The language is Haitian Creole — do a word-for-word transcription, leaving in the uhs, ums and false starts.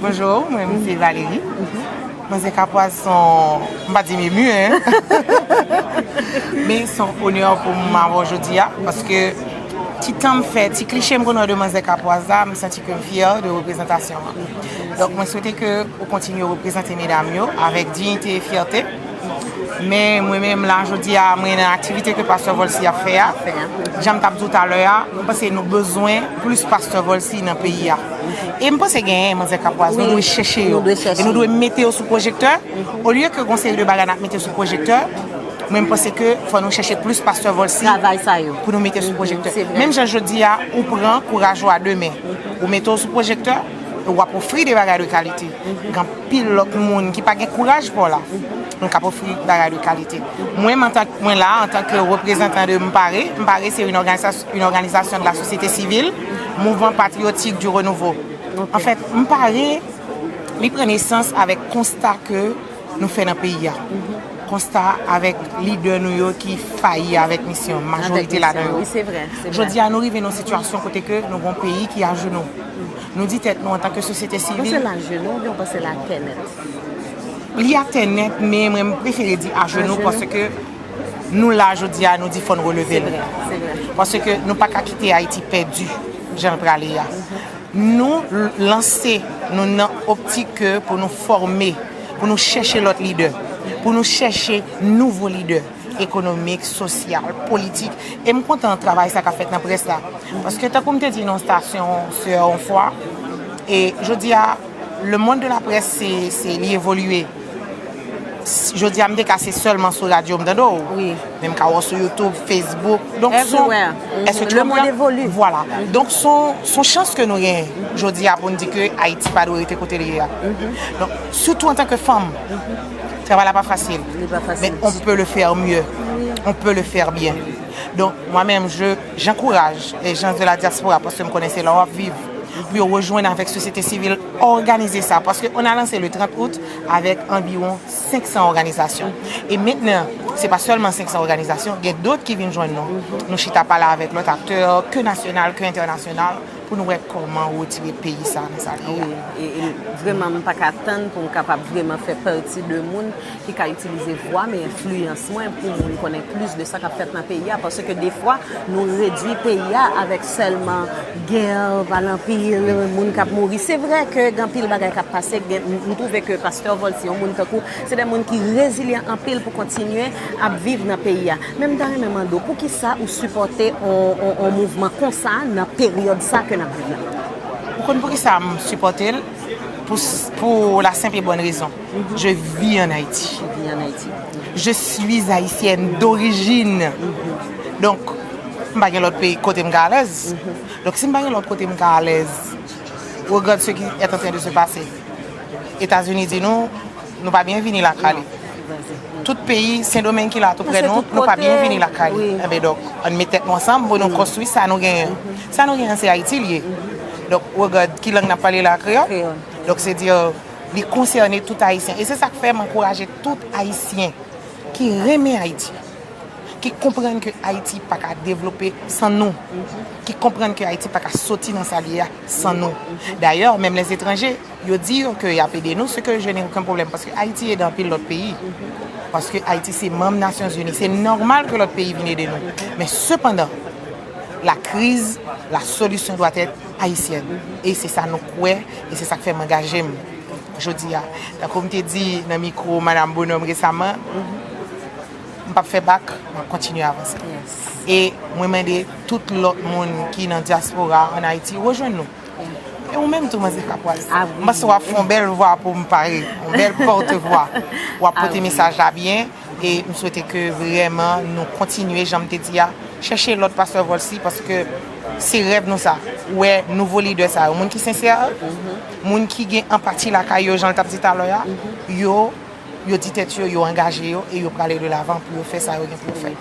Bonjou, mwen se Valérie. Manzè Kapwaz son, m pa di mimi, en. Men son onè pou m avè w jodi a, paske ti tan m fè, ti kliche m konn wè de Manzè Kapwaz la, m santi ke m fyè de reprezantasyon an. Donk, mwen swete ke ou kontinye reprezante medam yo avèk diyite e fyète. Men mwen menm la, jodi a, mwen nan aktivite ke Pastè Volcy ap fè a. Jan m t ap di w talè a, m panse nou bezwen plis Pastè Volcy nan peyi a. E m panse genyen Manzè Kapwaz, nou dwe chèche yo. E nou dwe mete yo sou pwojektè. Olye ke gon seri de bagay n ap mete sou pwojektè, mwen m panse ke fò nou chèche plis Pastè Volcy pou nou mete sou pwojektè. Menm jan jodi a, ou pran kouraj ou a demen, ou mete w sou pwojektè, w ap ofri de bagay de kalite. Gen anpil lòt moun ki pa gen kouraj pa w la, nou k ap ofri bagay de kalite. Mwen, antan, mwen la, antanke reprezantan de M Pare, M Pare se yon òganizas-, yon òganizasyon de la sosyete sivil, Mouvement Patriotique du Renouveau. Anfèt, M Pare, li pran nesans avèk konsta ke nou fè nan peyi a. Konsta avèk lidè nou yo ki fayi avèk misyon, majorite ladan yo. Jodi a, nou rive nan yon sitiyasyon kote ke nou gon peyi ki ajenou. Nou di tèt nou antanke sosyete sivil. Ou panse l ajenou oubyen ou panse l atè nèt? Li atè nèt, men mwen m prefere di ajenou paske nou la jodi a, nou di fò n releve n. Paske nou pa ka kite Ayiti pèdi jan l prale a. Nou l-, lanse nou nan optik ke pou nou fòme, pou nou chèche lòt lidè, pou nou chèche nouvo lidè ekonomik, sosyal, politik. E m kontan travay sa k ap fèt nan près la. Paske tankou m te di nan yon stasyon sè yon fwa, e jodi a, le monde de la presse, se, se, li evolye. Jodi a, m te ka se sèlman sou radyo m tande w. Men m ka wè w sou YouTube, Facebook. Donk, son, èske tu comprends? Vwala. Donk, son, son chans ke nou genyen jodi a pou n di ke Ayiti pa dwe rete kote li ye a. Donk, sitou antanke fanm, travay la pa fasil. Men on peut le faire mieux. On peut le faire bien. Donk, mwen menm, je, j'encourage les gens de la diaspora, paske m konnen se la w ap viv, pou yo rejwenn avèk sosyete sivil, òganize sa. Paske on a lansé le trant out avèk anviwon senk san òganizasyon. E mentnan, se pa sèlman senk san òganizasyon, gen dòt ki vin jwenn nou. Nou chita pale avèk lòt aktè, ke nasyonal, ke entènasyonal, pou nou wè kòman retire peyi sa nan sa li ye a. Wi, e, e vrèman, m pa ka tann pou m kapab vrèman fè pati de moun ki ka itilize vwa m e enfliyans mwen pou moun konnen plis de sa k ap fèt nan peyi a, paske defwa, nou redui peyi a avèk sèlman gè, bal anpil, moun k ap mouri. Se vre ke gen anpil bagay k ap pase, gen, m, m twouve ke Pastè Volcy, yon moun tankou, se de moun ki rezilyan anpil pou kontinye ap viv nan peyi a. Men m ta renmen mande w, poukisa ou sipòte on, on, on mouvman konsa nan peryòd sa ke n ap viv la? Ou konn poukisa m sipòte l? Pou, pou la simple et bonne raison. Je vis en Haïti. Je suis haïtienne d'origine. Donk, m pa gen lòt peyi kote m ka alèz. Donk, si m pa gen lòt kote m ka alèz, regarde ce qui est en train de se passer. Etazini di nou, nou pa byenvini lakay li. Tout peyi, Sendomeng ki la tou prè nou, nou pa byenvini lakay li. Enben donk, ann met tèt nou ansanm pou nou konstwi sa nou genyen. Sa nou genyen, se Ayiti li ye. Donk, regarde, ki lang n ap pale la? Kreyòl? Donk, se di, li konsène tout Ayisyen. E se sa k fè m ankouraje tout Ayisyen ki renmen Ayiti, ki konprann ke Ayiti pa ka devlope san nou, ki konprann ke Ayiti pa ka soti nan sa l ye a san nou. Dayè, menm lèzetranje, yo di yo ke y ap ede nou, ce que je n'ai aucun problème, paske Ayiti ede anpil lòt peyi. Paske Ayiti se manm Nasyonzini, se nòmal ke lòt peyi vin ede nou. Men sepandan, la crise, la solution doit être haïtienne. E se sa nou kwè, e se sa k fè m angaje m jodi a. Tankou m te di nan mikwo Madam Bonhomme resaman, m p ap fè bak, m ap kontinye avanse. E mwen mande tout lòt moun ki nan dyaspora an Ayiti, rejwenn nou. E ou menm tou, Manzè Kapwaz. M panse w ap fè yon bèl vwa pou M Pare, yon bèl pòtvwa. W ap pote mesaj la byen. E m swete ke vrèman nou kontinye, jan m te di a, chèche lòt Pastè Volcy, paske se rèv nou sa. Wè nouvo lidè sa yo, moun ki sensè, moun ki gen anpati lakay yo, jan l t ap di talè a, yo, yo di tèt yo, yo angaje yo e yo prale de lavan pou yo fè sa yo gen pou yo fè.